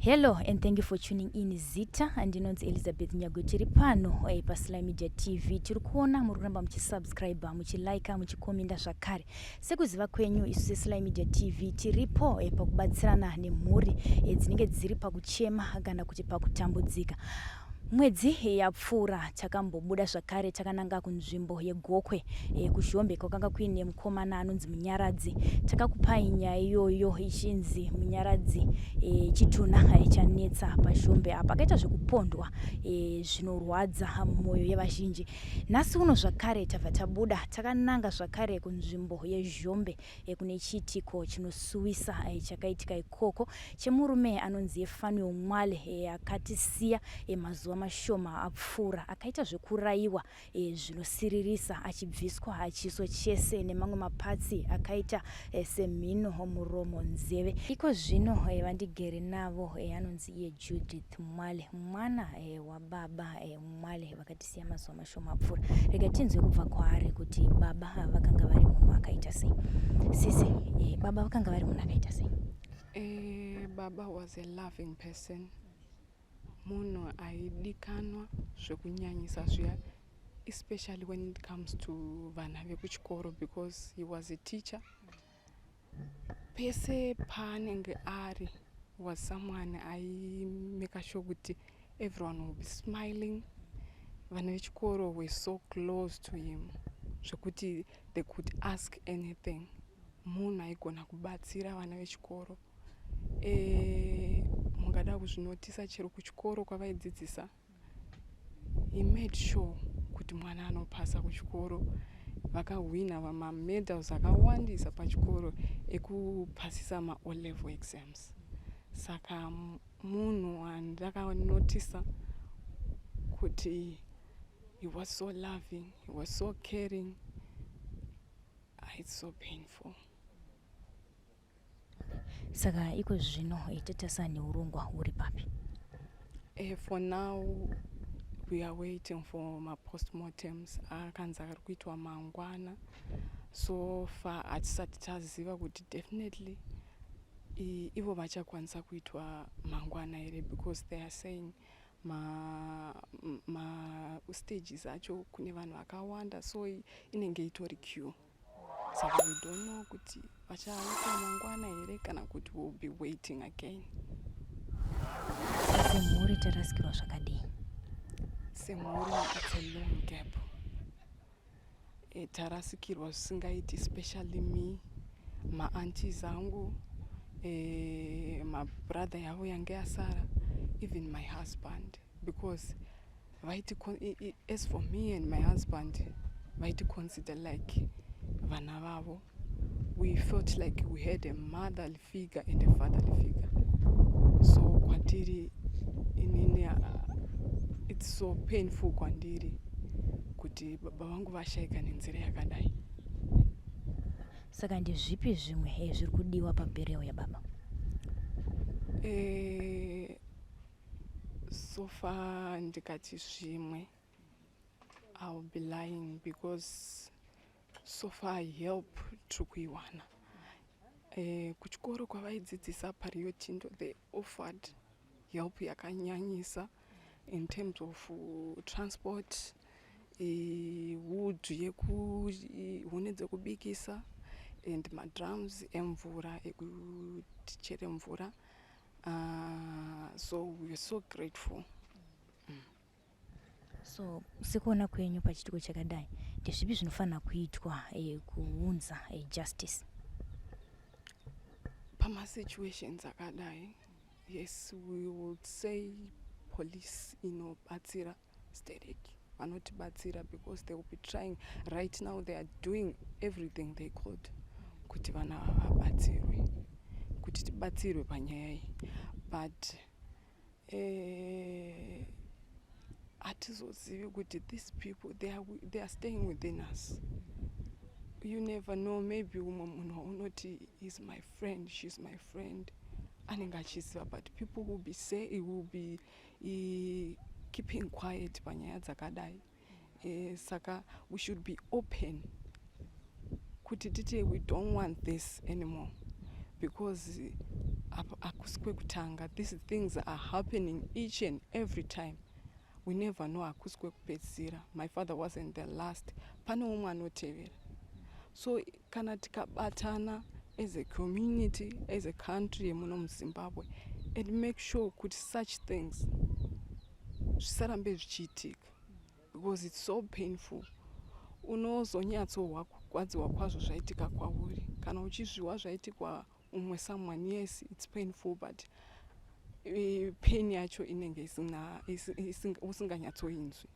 Hello and thank you for tuning in. Zita ndinonzi Elizabeth Nyagwe. Tiri pano paSly Media TV. Tiri kuona muri kuramba muchisubscribe, muchilike, muchikomenda zvakare. Sekuziva kwenyu, isu seSly Media TV tiripo pakubatsirana nemhuri dzinenge dziri pakuchema kana kuti pakutambudzika. Mwedzi yapfuura takambobuda zvakare takananga kunzvimbo yeGokwe, kuZhombe, kwakanga kuine mukomana anonzi Munyaradzi. Takakupai nyaya iyoyo ichinzi Munyaradzi, chitunha chanetsa paZhombe apa, akaita zvekupondwa zvinorwadza mwoyo yevazhinji. Nhasi uno zvakare tabva tabuda takananga zvakare kunzvimbo yeZhombe, kune chiitiko chinosuwisa chakaitika ikoko chemurume anonzi Fanuel Mwale, akatisiya mazuva mashoma apfuura, akaita zvekurayiwa zvinosiririsa, achibviswa chiso chese nemamwe maparts akaita semhino, muromo, nzeve. Iko zvino vandigere navo anonzi iye Judith Mwale, mwana wababa Mwale vakatisiya mazuva mashoma apfuura. Rega tinzwe kubva kwaari kuti baba vakanga vari munhu akaita sei. Sisi, baba vakanga vari munhu akaita sei? Baba was a loving person, munhu aidikanwa zvekunyanyisa zviya, especially when it comes to vana vekuchikoro, because he was a teacher. Pese paanenge ari was someone aimake sure kuti everyone will be smiling. Vana vechikoro were so close to him zvekuti they could ask anything. Munhu aigona kubatsira vana vechikoro. Mungada kuzvinotisa chero kuchikoro kwavaidzidzisa, he made sure kuti mwana anopasa kuchikoro. Vakahwina mamedals akawandisa pachikoro ekupasisa maO level exams. Saka munhu wandakanotisa kuti he was so loving, he was so caring. Ah, it's so painful. Saka iko zvino tatasana neurongwa huri papi? For now we are waiting for mapostmortems akanzi ari kuitwa mangwana. So far hatisati taziva kuti definitely ivo vachakwanisa kuitwa mangwana here, because they are saying mastages ma acho kune vanhu vakawanda, so inenge itori queue. Saka we don't know kuti vachaitwa mangwana here kana kuti will be waiting again. Semhuri tarasikirwa zvakadii? Semhuri it's a long gap. Tarasikirwa zvisingaiti, especially me, maaunties angu, mabrother yavo yange yasara, even my husband, because vaiti, as for me and my husband, vaiti consider like vana vavo. We felt like we had a motherly figure and a fatherly figure. So kwatiri, inini, it's so painful kwandiri kuti baba vangu vashayika nenzira yakadai. Saka ndezvipi zvimwe zviri kudiwa paburial yababa? So far ndikati zvimwe, I'll be lying, because so far help tiri kuiwana. Kuchikoro kwavaidzidzisa paRio Tinto, they offered help yakanyanyisa in terms of transport, wood yekuhuni dzekubikisa and madrums emvura ekuti chere mvura. So we are so grateful. So sekuona kwenyu, pachitiko chakadai ndezvipi zvinofanira kuitwa kuunza justice? Pamasituations akadai, yes, we would say police inobatsira stereki, vanotibatsira, because they will be trying. Right now they are doing everything they could kuti vana vabatsirwe, kuti tibatsirwe panyaya iyi, but hatizozivi kuti these people, they are staying within us. You never know, maybe umwe munhu waunoti is my friend, she's my friend, anenge achiziva, but people will be say will be keeping quiet panyaya dzakadai. Saka we should be open kuti titi we don't want this anymore, because Hakusi kwekutanga. These things are happening each and every time. We never know, hakusi kwekupedzisira. My father wasn't the last, pane umwe anotevera. So kana tikabatana as a community, as a country yemuno muZimbabwe, and make sure kuti such things zvisarambe zvichiitika, because it's so painful. Unozonyatsohwa kurwadziwa kwazvo zvaitika kwauri. Kana uchizviwa zvaitikwa umwe someone, yes, it's painful, but pain yacho inenge isina, usinganyatsoinzwi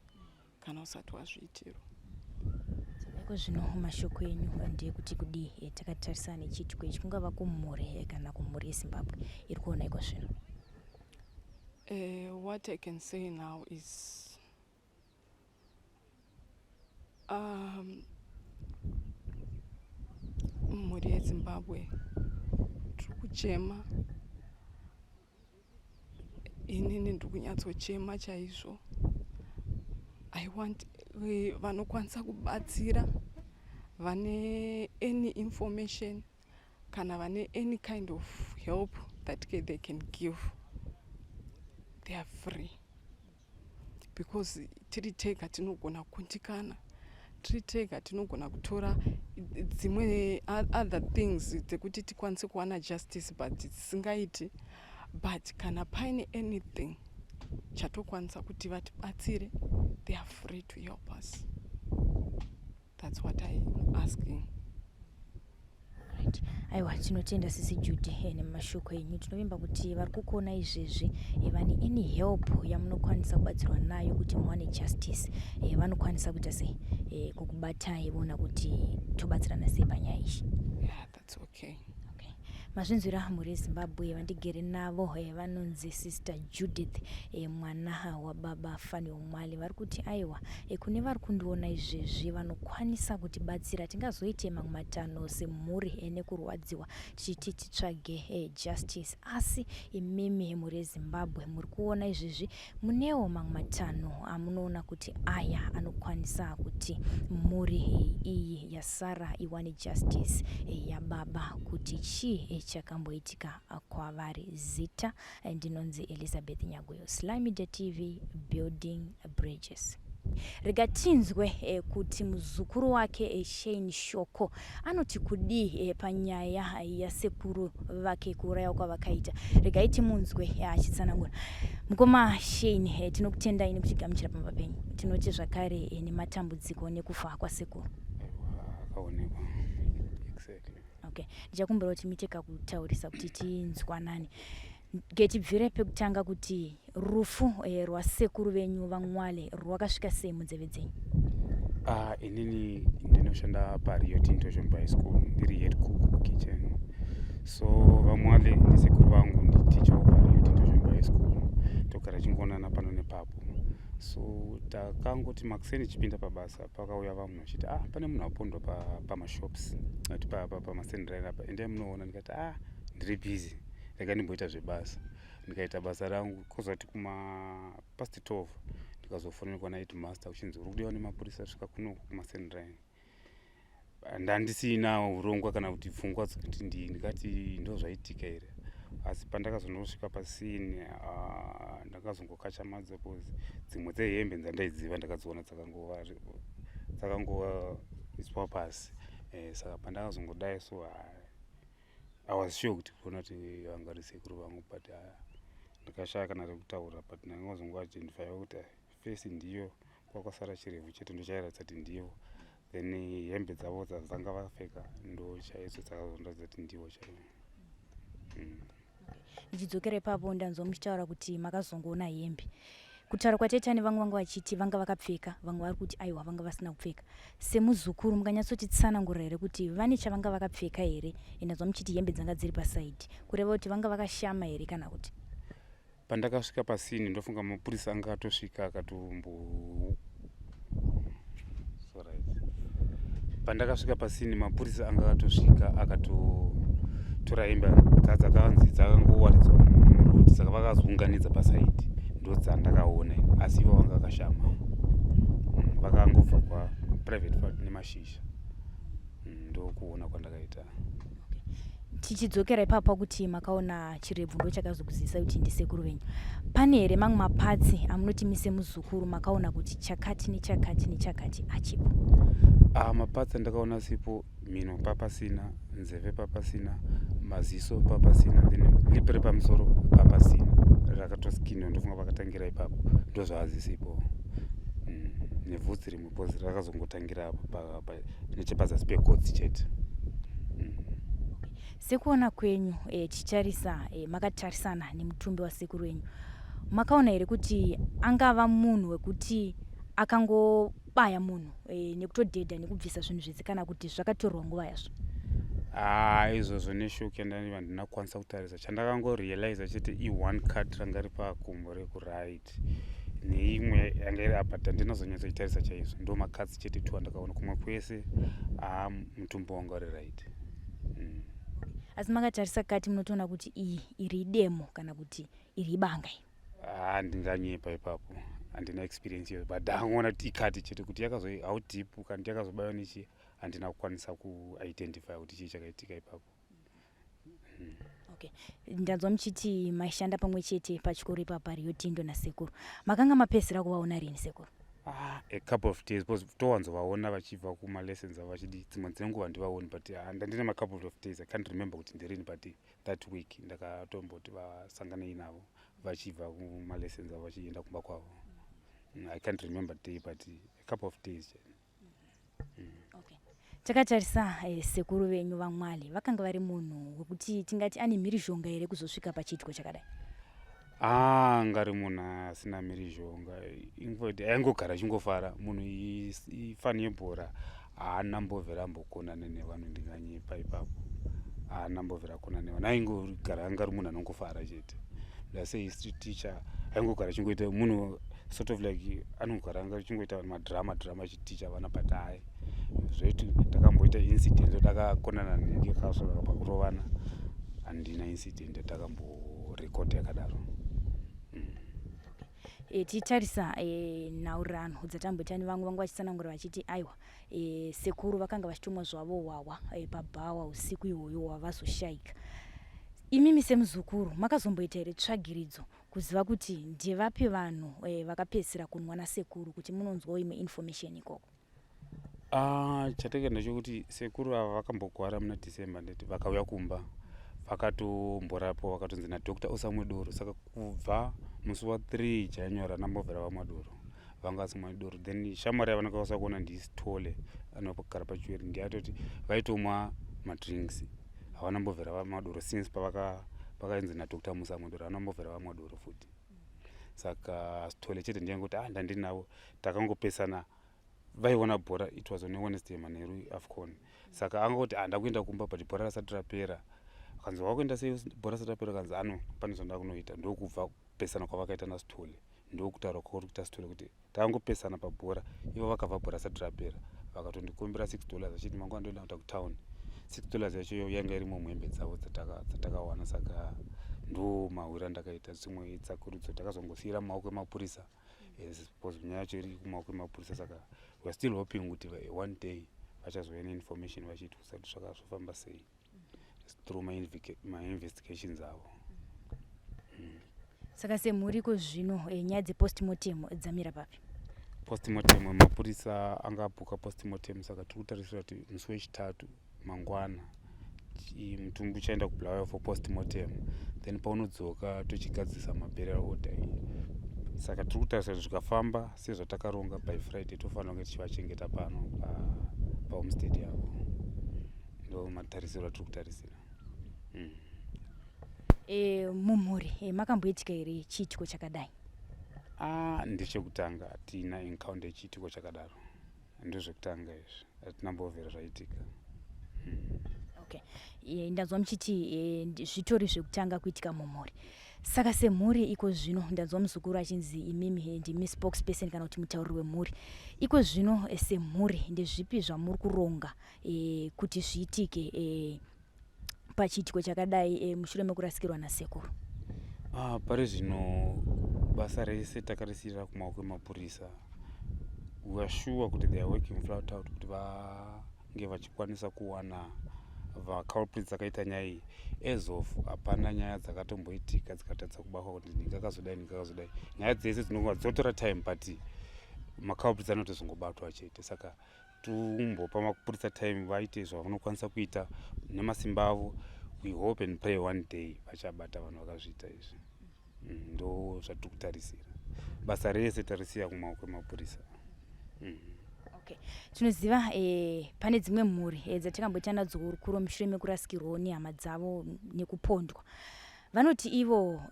kana usati wazviitirwa. Iko zvino mashoko enyu ndeyekuti kudii takatarisana nechiitiko ichi, kungava kumhuri kana kumhuri yeZimbabwe iri kuona iko zvino? What I can say now is mhuri yeZimbabwe, tiri kuchema. Inini ndiri kunyatsochema chaizvo. I want vanokwanisa kubatsira, vane any information kana vane any kind of help that they can give, they are free, because tiri tega tinogona kukundikana, tiri tega tinogona kutora dzimwe other things dzekuti tikwanise kuwana justice, but dzisingaiti. But kana paine anything chatokwanisa kuti vatibatsire, they are free to help us. That's what I'm asking. Right. Aiwa, tinotenda sisi Judy nemashoko enyu. Tinovimba kuti vari kukuona izvezvi vane any help yamunokwanisa kubatsirwa nayo kuti muwane justice, vanokwanisa kuita sei, kukubatai voona kuti tobatsirana sei panyaya iyi. Yeah, that's okay. Okay. Mazvinzwira, mhuri yeZimbabwe, vandigere navo vanonzi Sister Judith, mwana wababa Fanuel Mwale. Vari kuti aiwa, kune vari kundiona izvezvi vanokwanisa kutibatsira, tingazoite mamwe matanho semhuri nekurwadziwa tichiti titsvage justice, asi imimi mhuri yeZimbabwe muri kuona izvezvi munewo mamwe matanho amunoona kuti aya anokwanisa kuti mhuri iyi yasara iwane justice yababa, kuti chii chakamboitika kwavari. Zita ndinonzi Elizabeth Nyaguyo, Sly Media TV, building bridges. Rega tinzwe kuti muzukuru wake Shane Shoko anoti kudii panyaya yasekuru vake, kuurayiwa kwavakaita. Regai timunzwe achitsanangura. Mukoma Shane, tinokutendai nekuchigamuchira pamba penyu. Tinoti zvakare nematambudziko nekufa kwasekuru. Akaonekwa, exactly. Okay, ndichakumbira kuti muite kakutaurisa kuti tinzwanane. Getibvire pekutanga kuti rufu rwasekuru venyu vaMwale rwakasvika sei munzeve dzenyu? Inini ndinoshanda paRio Tinto Zhombe High School, ndiri head cook kitchen. So vaMwale ndisekuru vangu, nditicha paRio Tinto Zhombe High School. Togara chingoonana pano nepapo. So takangoti makuseni chipinda pabasa, pakauya vamwe vachiti, "Ah, pane munhu apondwa pamashops, ati pamasendiraini apa, endai munoona." Ndikati, "Ah, ndiri busy, rega ndimboita zvebasa." Ndikaita basa rangu. Kozati kuma past 12 ndikazofonerwa naheadmaster kuchinzi uri kudiwa nemapurisa, svika kunoku kumasendiraini. Ndandisina urongwa kana kuti pfungwa dzekuti ndingati ndo zvaitika here, asi pandakazonosvika pascene, ndakazongokachamadza because dzimwe dzehembe dzandaidziva ndakadziona dzakangoiswa pasi. Saka pandakazongodai so, I was sure kuti kuona kuti vanga ri sekuru vangu, but ndikashaya kana rekutaura. But ndangazongoidentifya kuti face ndiyo, kwakasara chirevu chete ndochairatidza kuti ndivo. Then hembe dzavo dzanga vapfeka ndo chaidzo dzakazondiratidza kuti ndivo chaivo. Ndichidzokera ipapo, ndanzwa muchitaura kuti makazongoona hembe. Kutaura kwataita nevamwe, vanga vachiti vanga vakapfeka, vamwe vari kuti aiwa, vanga vasina kupfeka. Semuzukuru, munganyatsotitsanangurira here kuti vane chavanga vakapfeka here? Ndanzwa muchiti hembe dzanga dziri pasaidi, kureva kuti vanga vakashama here kana kuti? Pandakasvika pascene, ndofunga mapurisa anga atosvika akatombo, sorry, pandakasvika pascene mapurisa anga atosvika akatotora hembe dzadzakanzi dzakangowaridzwa muroad, saka vakazounganidza pasaidi, ndo dzandakaona. Asi ivo vanga vakashama, vakangobva kwaprivate part nemashizha. Ndokuona kwandakaita. Tichidzokera ipapo pakuti makaona chirebvu ndo chakazokuzivisa kuti ndisekuru venyu, pane here mamwe maparts amunoti mise muzukuru makaona kuti chakati nechakati nechakati achipo? Ah, maparts andakaona sipo, mhino papasina, nzeve papasina, maziso papasina, then lip repamusoro papasina, rakatoskinwa. Ndofunga vakatangira ipapo, ndo zvaazisipo. Nevhudzi rimwe pozi rakazongotangira apo nechepazasi pegotsi chete. Sekuona kwenyu, tichitarisa, makatarisana nemutumbi wasekuru wenyu, makaona here kuti angava munhu wekuti akangobaya munhu nekutodhedha nekubvisa zvinhu zvese, kana kuti zvakatorwa nguva yazvo? Ah, izvozvo neshock yandaiva handina kukwanisa kutarisa. Chandakangorealiza chete i-one cut ranga ri pakumbo rekuright neimwe yanga iri apa, handinazonyatsoitarisa chaizvo. Ndo macuts chete two andakaona. Kumwe kwese, aa, mutumbi wanga uri right. Asi makatarisa kati munotoona kuti iyi iri idemo kana kuti iri ibanga iyi? Ah, ndinganyepa ipapo, handina experience iyoyo, but ndangoona kuti icut chete. Kuti yakazo how deep kana kuti yakazobayiwa nechi, handina kukwanisa kuidentify kuti chii chakaitika ipapo. Okay, ndanzwa muchiti maishanda pamwe chete pachikoro ipapo paRio Tinto nasekuru. Makanga mapedzisira kuvaona rini sekuru? Ah, a couple of days, because towanzovaona vachibva kumalessons avo vachidi. Dzimwe dzenguva handivaoni, but ah, ndandine macouple of days. I can't remember kuti ndirini, but that week ndakatomboti vasanganei navo vachibva kumalessons avo vachienda kumba kwavo. I can't remember day, but a couple of days. Okay. Takatarisa, sekuru venyu vaMwale vakanga vari munhu wekuti tingati ane mhirizhonga here kuzosvika pachiitiko chakadai? Anga ari munhu asina mhirizhonga. Infact, aingogara achingofara. Munhu ifan yebhora, haana mbovhera ambokonana nevanhu. Ndinganyepa ipapo, haana mbovhera akonana nevanhu. Aingogara anga ari munhu anongofara chete. Ndasei street teacher, aingogara achingoita munhu sort of like anogara anga achingoita madrama drama achiticha vana, but hai, zvoiti takamboita incident takakonana nenge kasvika pakurovana, handina incident yatakamborekodha yakadaro. Tichitarisa nhaurirano dzatamboita nevamwe, vanga vachitsanangura vachiti aiwa, sekuru vakanga vachitomwa zvavo hwahwa pabhawa usiku ihwohwo hwavazoshayika. Imimi semuzukuru makazomboita here tsvagiridzo kuziva kuti ndevapi vanhu vakapedzisira kunwa nasekuru, kuti munonzwawo imwe information ikoko? Ah, chatenge ndechekuti sekuru ava vakambogwara muna December, ndeti vakauya kumba vakatomborapwa, vakatonzi nadoctor usamwe doro. Saka kubva musi wa3 January anambobvira vamwa doro, vanga vasimwa doro. Then shamwari yavanokwanisa kuona ndiSithole, anogara pachiweri, ndiye atoti vaitomwa madrinks. Havana mbobvira vamwa doro since pavakainzi nadoctor musamwe doro, havana mbobvira vamwa doro futi. Saka Sithole chete ndiye ngoti, ah, ndandinavo, takangopesana vaiona bhora. It was on Wednesday manheru, AFCON. Saka angoti, ah, ndakuenda kumba, but bhora rasati rapera. Akanzi, wakuenda sei bhora rasati rapera? Kanzi, ano pane zvandava kunoita. Ndokubva kupesana kwavakaita naSithole. Ndokutaura kwakuri kuita Sithole kuti takangopesana pabhora, ivo vakabva bhora rasati rapera, vakatondikumbira $6 vachiti mangwana ndoenda kuita kutown. $6 yacho yanga irimo muhembe dzavo dzatakawana. Saka ndo mahwiro andakaita. Dzimwe tsakurudzo takazongosiyira mumaoko emapurisa, because nyaya yacho iri kumaoko emapurisa. Saka we are still hoping kuti one day vachazouya neinformation vachitiudza kuti zvakazofamba sei through mainvestigations avo. Saka semhuri zvino, nyaya dzepostmortem dzamira papi? Postmortem, mapurisa anga abhuka postmortem. Saka tiri kutarisira kuti musi wechitatu, mangwana, mutumbi uchaenda kuBulawayo for postmortem, then paunodzoka tochigadzisa maburial order iyi. Saka tiri kutarisa kuti zvikafamba sezvatakaronga, by Friday tofanira kunge tichivachengeta pano pahomestead yavo. Ndo matarisiro atiri kutarisira. Mumhuri makamboitika here chiitiko chakadai? Ah, ndechekutanga. Hatina encounter yechiitiko chakadaro, ndezvekutanga izvi, hatina mbovhera zvaitika. Okay, ndanzwa muchiti zvitori zvekutanga kuitika mumhuri. Saka semhuri iko zvino, ndanzwa muzukuru achinzi imimi ndimi spokesperson kana kuti mutauriri wemhuri iko zvino, semhuri ndezvipi zvamuri kuronga kuti zviitike pachiitiko chakadai, mushure mekurasikirwa nasekuru? Ah, pari zvino basa rese takarisiyira kumaoko emapurisa. We are sure kuti they are working flat out kuti vange vachikwanisa kuwana Vaculprits akaita nyaya iyi, as of hapana nyaya dzakatomboitika dzikatadza kubatwa kuti ndingakazodai, ndingakazodai. Nyaya dzese dzinonga dzotora time, but maculprits anotozongobatwa chete. Saka tumbopa mapurisa time vaite zvavanokwanisa kuita nemasimba avo. We hope and pray one day vachabata vanhu vakazviita izvi. Ndo zvatiri kutarisira. Basa rese tarisiya kumaoko emapurisa. Okay, tinoziva pane dzimwe mhuri dzatakamboita nadzo hurukuro mushure mekurasikirwawo nehama dzavo nekupondwa. Vanoti ivo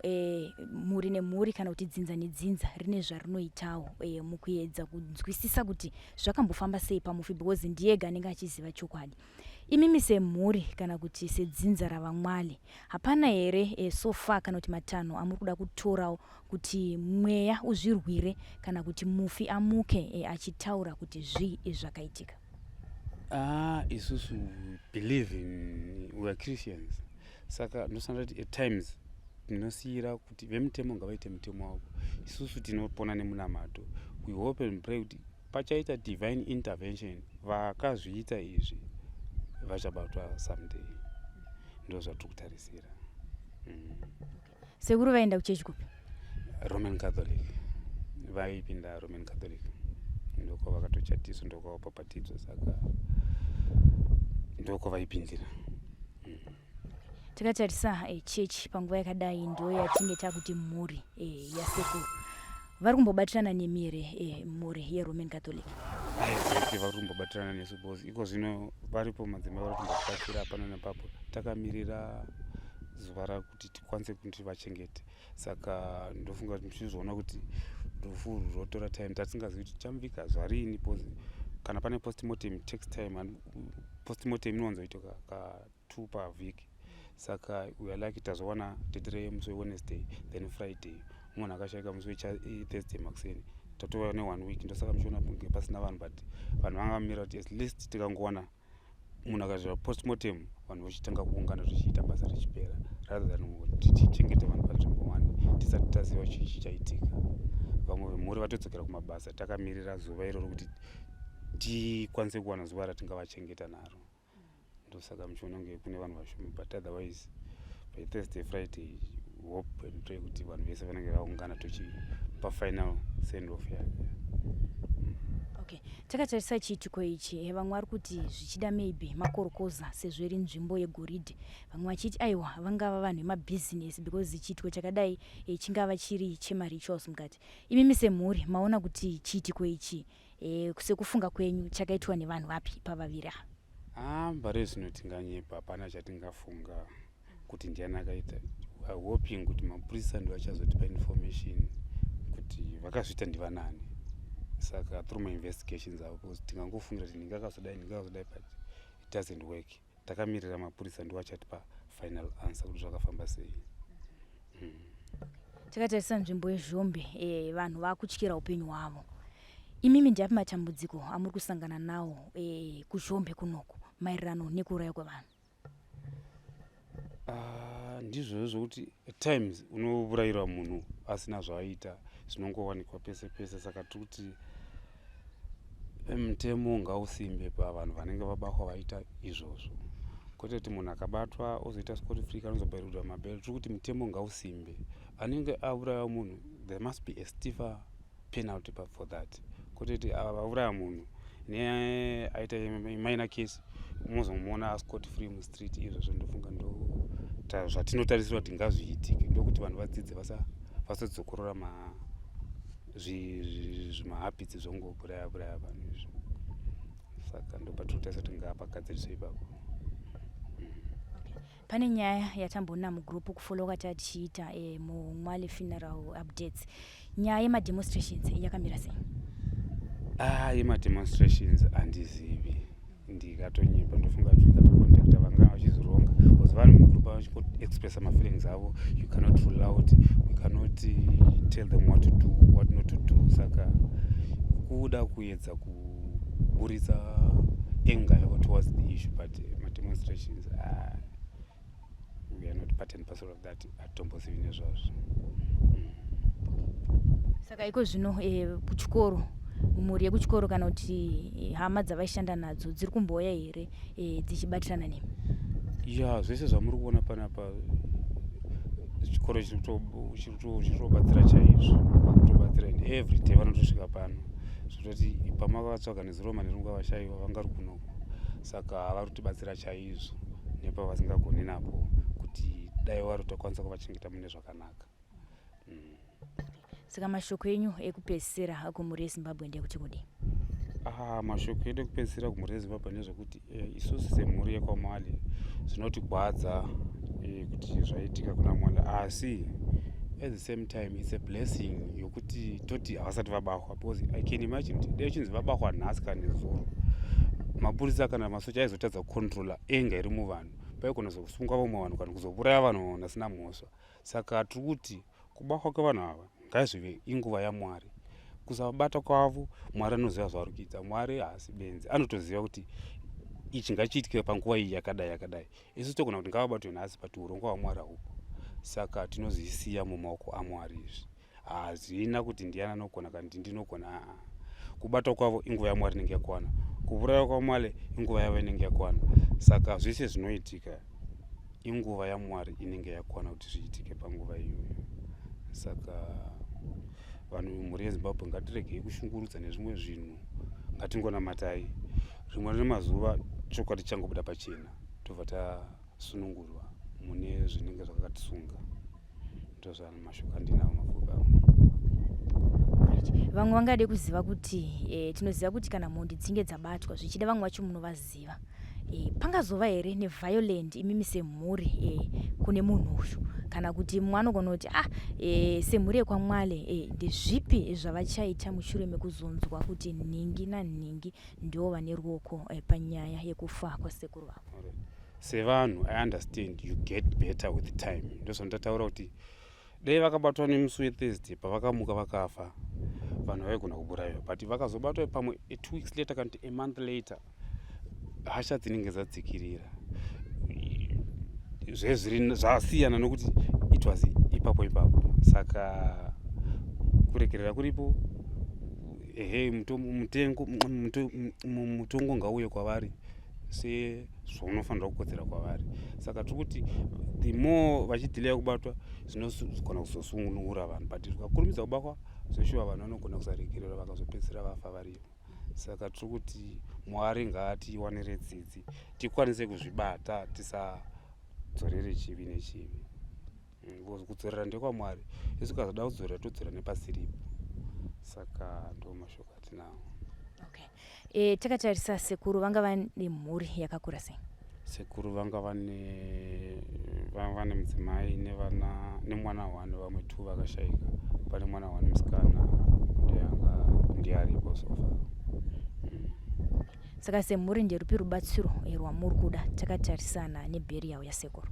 mhuri nemhuri kana kuti dzinza nedzinza rine zvarinoitawo mukuedza kunzwisisa kuti zvakambofamba sei pamufi, because ndiyega anenge achiziva chokwadi. Imimi semhuri kana kuti sedzinza ravaMwale, hapana here so far kana kuti matanho amuri kuda kutorawo kuti mweya uzvirwire kana kuti mufi amuke achitaura kuti zvii zvakaitika? Ah, isusu believe in, we are Christians, saka ndosanda kuti at times tinosiyira kuti vemutemo ngavaite mutemo wavo. Isusu tinopona nemunamato. We hope and pray kuti pachaita divine intervention, vakazviita izvi vachabatwa someday. Ndo zvatiri kutarisira. Sekuru vaenda kuchechi kupi? Roman Catholic. Vaipinda Roman Catholic, ndoko vakatochatiswa, ndokwavapapatidzwa, saka ndoko vaipindira. Takatarisa chechi panguva yakadai ndo yatinge takuti mhuri yasekuru vari kumbobatirana nemi here, mhuri yeRoman Catholic? Exactly, vari kumbobatirana nesu because iko zvino varipo madzimai vari kumbobatsira hapana nepapo, takamirira zuva rakuti tikwanise kuti vachengete. Saka ndofunga kuti muchizoona kuti rufu urwu rwotora time, tatingazivi kuti tichamuvika zvarini, because kana pane postmortem takes time, and postmortem inowanzoitwa ka two pavhiki. Saka we are lucky tazowana date remusi weWednesday, then Friday munhu akashaika, musi weThursday makuseni tatova neone week. Ndosaka muchiona kunge pasina vanhu, but vanhu vanga vamira kuti at least tikangowana munhu akaitwa postmortem, vanhu vochitanga kuungana zvichiita basa richipera, rather than kuti tichengete vanhu panzvimbo one tisati taziva chii chichaitika. Vamwe vemhuri vatodzokera kumabasa, takamirira zuva iroro kuti tikwanise kuwana zuva ratingavachengeta naro. Ndosaka muchiona kunge kune vanhu vashoma, but otherwise by Thursday, Friday, hope and pray kuti vanhu vese vanenge vaungana tochipa final send off yake. Okay, takatarisa chiitiko ichi, vamwe vari kuti zvichida maybe makorokoza sezvo iri nzvimbo yegoridhe, vamwe vachiti aiwa, vangava vanhu vemabhizinesi, because chiitiko chakadai chingava chiri chemarituals mukati. Imimi semhuri maona kuti chiitiko ichi sekufunga kwenyu chakaitwa nevanhu vapi pavaviri ava? Ah, pari zvino tinganyepa, hapana chatingafunga kuti ndiani akaita. Hoping kuti mapurisa ndo achazotipa information kuti vakazviita ndivanani. Saka through mainvestigations avo, because tingangofungira kuti ndingakazodai, ndingakazodai, but it doesn't work. Takamirira mapurisa, ndo achatipa final answer kuti zvakafamba sei. Takatarisa nzvimbo yeZhombe, vanhu vakutyira upenyu hwavo. Imimi ndiapi matambudziko amuri kusangana nawo kuZhombe kunoku maererano nekuuraya kwevanhu? Ah, ndizvozvo zvokuti at times unourayirwa munhu asina zvaaita, zvinongowanikwa pese pese. Saka tiri kuti mutemo ngausimbe pavanhu vanenge vabatwa vaita izvozvo, kwete kuti munhu akabatwa ozoita scot free kana ozobhairirwa mabhero. Tiri kuti mutemo ngausimbe, anenge auraya munhu, there must be a stiffer penalty for that, kwete kuti ava vauraya munhu neaita minor case mozomuona ascot free mustreet. Izvozvo ndofunga ndo zvatinotarisira kuti ngazviitike, ndokuti vanhu vadzidze, vasadzokorora zvimahabits zvongouraya uraya vanhu izvo. Saka ndopatinotarisa kuti ngapagadziriswe ipapo. Pane nyaya yatamboona mugroup kufollowa kwatatichiita muMwale funeral updates, nyaya yemademonstrations yakamira sei? Ah, yemademonstrations handizivi, ndikatonyepa. Ndofunga kuti tikatocontacta vanga vachizoronga, because vanhu mugroup vachingoexpressa mafeelings avo. You cannot rule out, we cannot tell them what to do, what not to do. Saka kuda kuedza kuburitsa anger yavo towards the issue, but mademonstrations, ah, we are not part and parcel of that, hatitombozivi nezvazvo. Saka iko zvino kuchikoro, mhuri yekuchikoro kana kuti hama dzavaishanda nadzo dziri kumbouya here dzichibatirana nemi? Ya, zvese zvamuri kuona panapa, chikoro chiri kutobatsira chaizvo. Vakutobatsira and every day vanotosvika pano, zvototi pamakatsvaga nezuro manheru mukavashayiwa, vanga ri kunoko. Saka vari kutibatsira chaizvo nepavasingagoni napo, kuti dai vari tokwanisa kuvachengeta mune zvakanaka. Saka mashoko enyu ekupedzisira kumhuri yeZimbabwe ndekuti kudii? Ah, mashoko edu ekupedzisira kumhuri yeZimbabwe ndezvekuti isusu semhuri yekwaMwale zvinotigwadza kuti zvaitika kuna Mwale, asi at the same time it's a blessing yokuti toti havasati vabahwa, because I can imagine kuti dai chinzi vabahwa nhasi kana nezuro, mapurisa kana masoja aizotadza kucontrola anger iri muvanhu, paigona zokusungwa vamwe vanhu kana kuzouraya vanhu vasina mhosva. Saka tiri kuti kubahwa kwevanhu ava ngazvive inguva yaMwari. Kusabata kwavo, Mwari anoziva zvaari kuita. Mwari haasi benzi, anotoziva kuti ichi ngachiitike panguva iyi yakadai yakadai. Isu togona kuti ngavabatwe nhasi, but urongwa hwaMwari haupo. Saka tinozvisiya mumaoko aMwari. Izvi hazvina kuti ndiani anogona kana kuti ndinogona. Aa, kubatwa kwavo inguva yaMwari inenge yakwana, kuuraya kwaMwale inguva yavo inenge yakwana. Saka zvese zvinoitika inguva yaMwari inenge yakwana kuti zviitike panguva iyoyo. Saka vanhu, mhuri yeZimbabwe, ngatiregei kushungurudza nezvimwe zvinhu, ngatingonamatai. Rimwe remazuva chokwadi changobuda pachena, tobva tasunungurwa mune zvinenge zvakatisunga. Ndozvana mashoko andinawo mapfupi avo. Vamwe vangade kuziva kuti tinoziva kuti kana mhondi dzinge dzabatwa, zvichida vamwe vacho munovaziva, pangazova here neviolent imimi semhuri kune munhu uyu, kana kuti mumwe anogona kuti semhuri yekwaMwale ndezvipi zvavachaita mushure mekuzonzwa kuti nhingi nanhingi ndo vane ruoko panyaya yekufa kwasekuru vavo? Sevanhu, I understand you get better with time. Ndozvandataura kuti dai vakabatwa nemusi weThursday, pavakamuka vakafa, vanhu vaigona kuburayiwa, but vakazobatwa pamwe 2 weeks later kana kuti a month later, hasha dzinenge dzadzikirira. Zvezviri zvasiyana nokuti it was ipapo ipapo. Saka kuregerera kuripo. Ehe, mutengo mutongo ngauye kwavari sezvaunofanira kukodzera kwavari. Saka tiri kuti the more vachidelaya kubatwa, zvinogona kuzosunungura vanhu, but vakakurumidza kubatwa, zveshuwa vanhu vanogona kusaregerera, vakazopedzisira vafa varivo. Saka tiri kuti Mwari ngaatiwanire tsitsi, tikwanise kuzvibata, tisadzorere chivi nechivi, because kudzorera ndekwaMwari. Isu kazoda kudzorera, todzorera nepasiripo. Saka ndo mashoko atinawo. Okay. Takatarisa sekuru vanga vane mhuri yakakura sei? Sekuru vanga vane mudzimai nevana, nemwana one. Vamwe two vakashayika. Pane mwana one musikana, ndiyanga ndiye aripo so far. Saka semhuri nderupi rubatsiro rwamuri kuda takatarisana neburial yasekuru?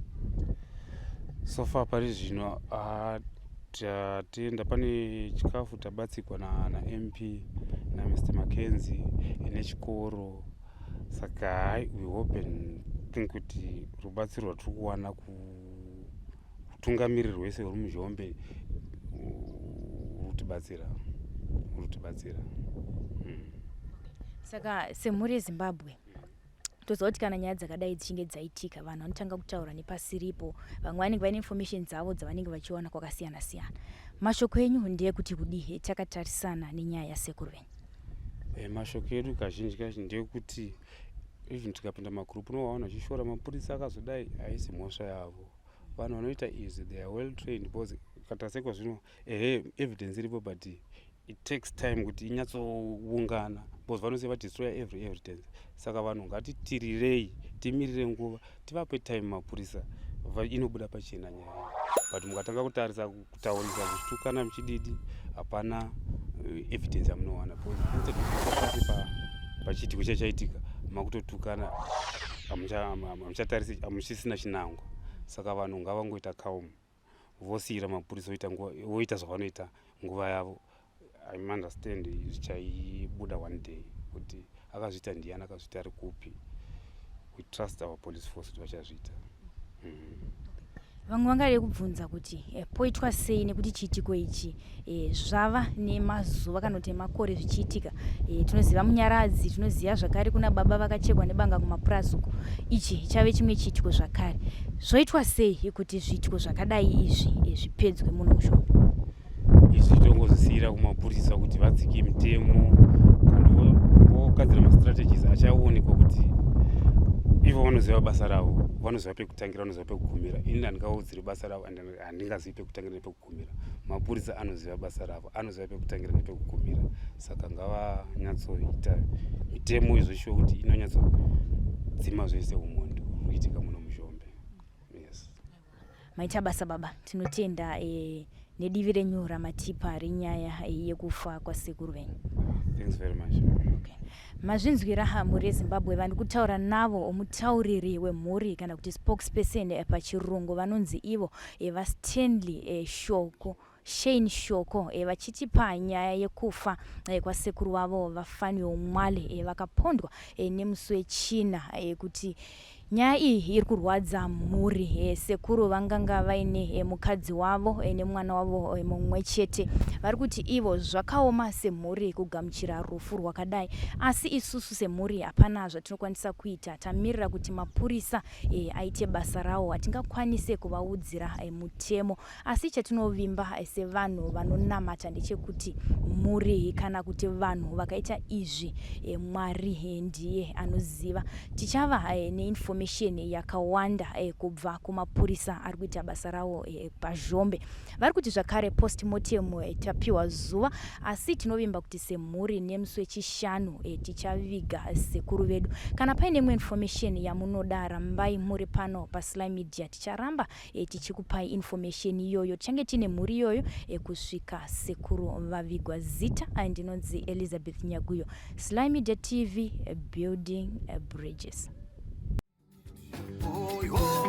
So far pari zvino, tatenda pane chikafu tabatsigwa naMP naMr Mackenzie nechikoro. Saka hai, we hope and think kuti rubatsiro rwatiri kuwana kutungamiriri rwese ruri muZhombe rutibatsira. Saka semhuri yeZimbabwe, toziva kuti kana nyaya dzakadai dzichinge dzaitika, vanhu vanotanga kutaura nepasiripo. Vamwe vanenge vaine information dzavo dzavanenge vachiwana kwakasiyana siyana. Mashoko enyu ndeyekuti kudii takatarisana nenyaya yasekuru venyu? Mashoko edu kazhinji kazhinji ndeyekuti even tikapinda magroup, unovaona vachishora mapurisa akazodai. Haisi mhosva yavo. Vanhu vanoita izvi, they are well trained, because katasekwa zvino, ehe, evidence iripo, but it takes time kuti inyatsoungana, because vanosiya vadestroya every evidence. Saka vanhu ngatitirirei, timirire nguva, tivape time mapurisa, inobuda pachena nyaya. But mukatanga kutarisa, kutaurisa, kuchitukana, muchididi, hapana evidence yamunowana, because instead of pasi pachiitiko chachaitika, makutotukana, hamuchatarisi, hamuchisina chinangwa. Saka vanhu ngavangoita calm, vosiyira mapurisa voita zvavanoita nguva yavo. I understand zvichaibuda one day kuti akazviita ndiani, akazviita ari kupi. We trust our police force kuti vachazviita. Vamwe vangade kubvunza kuti eh, poitwa sei nekuti chiitiko ichi eh, zvava nemazuva kana kuti emakore zvichiitika. Eh, tinoziva Munyaradzi, tinoziva zvakare kuna baba vakachekwa nebanga kumapurazi uko. Ichi chave chimwe chiitiko zvakare. Zvoitwa sei kuti zviitiko zvakadai izvi eh, zvipedzwe muno muShombe? Izvi tongozvisiyira kumapurisa kuti vadzike mitemo kandi vogadzira mastrategies achaonekwa kuti ivo vanoziva basa ravo, vanoziva pekutangira, vanoziva pekugumira. Ini handingaudziri basa ravo and handingazivi pekutangira nepekugumira. Mapurisa anoziva basa ravo, anoziva pekutangira nepekugumira, saka ngavanyatsoita mitemo izvoshuwa kuti inonyatsodzima zvese umhondi huri kuitika muno muZhombe. Yes. Maita basa baba, tinotenda eh, nedivi renyu ramatipa renyaya eh, yekufa kwasekuru venyu. Thanks very much. Okay. Mazvinzwira mhuri yeZimbabwe, vandi kutaura navo mutauriri wemhuri kana kuti spokesperson eh, pachirungu vanonzi ivo eh, vaStanley eh, Shoko Shane Shoko eh, vachitipa nyaya yekufa eh, kwasekuru vavo vaFanuel Mwale eh, vakapondwa eh, nemusi weChina eh, kuti nyaya iyi iri kurwadza mhuri eh, sekuru vanganga vaine eh, mukadzi wavo eh, nemwana wavo eh, mumwe chete. Vari kuti ivo zvakaoma semhuri kugamuchira rufu rwakadai, asi isusu semhuri hapana zvatinokwanisa kuita, tamirira kuti mapurisa eh, aite basa rawo, hatingakwanise kuvaudzira eh, mutemo. Asi chatinovimba sevanhu vanonamata ndechekuti mhuri kana kuti vanhu vakaita izvi eh, Mwari eh, ndiye anoziva. Tichava eh, neinformation yakawanda kubva kumapurisa ari kuita basa rawo paZhombe. Vari kuti zvakare postmortem tapiwa zuva, asi tinovimba kuti semhuri nemusi weChishanu tichaviga sekuru vedu. Kana paine imwe information yamunoda, rambai muri pano paSly Media, ticharamba e, tichikupai information iyoyo. Tichange tiine mhuri iyoyo e, kusvika sekuru vavigwa. Zita ndinonzi Elizabeth Nyaguyo, Sly Media TV, building bridges. Oi, oi.